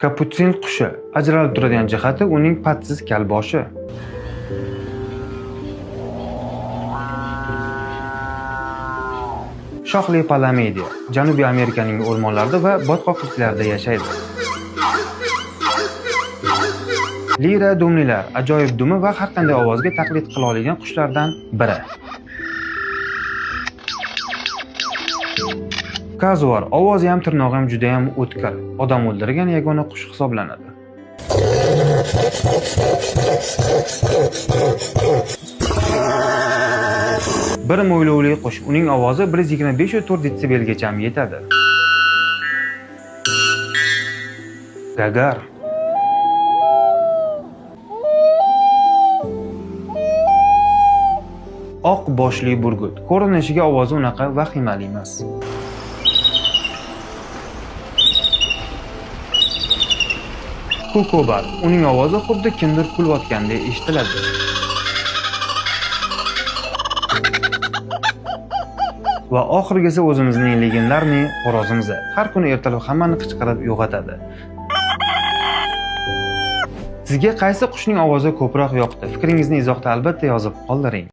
Kaputsin qushi ajralib turadigan jihati uning patsiz kal boshi. Shoxli palamediya Janubiy Amerikaning o'rmonlarida va botqoqliklarida yashaydi. Lira dumlilar ajoyib dumi va har qanday ovozga taqlid qila oladigan qushlardan biri. Kazuar ovozi ham tirnog'i ham juda ham o'tkir. Odam o'ldirgan yagona qush hisoblanadi. Bir mo'ylovli qush, uning ovozi 125,4 detsibelgacha yetadi. Gagar. Oq boshli burgut. Ko'rinishiga ovozi unaqa vahimali emas. Kukobar. Uning ovozi xuddi kimdir kulayotgandek eshitiladi. Va oxirgisi o'zimizning легендарный xo'rozimiz. Har kuni ertalab hammani qichqirib uyg'otadi. Sizga qaysi qushning ovozi ko'proq yoqdi? Fikringizni izohda albatta yozib qoldiring.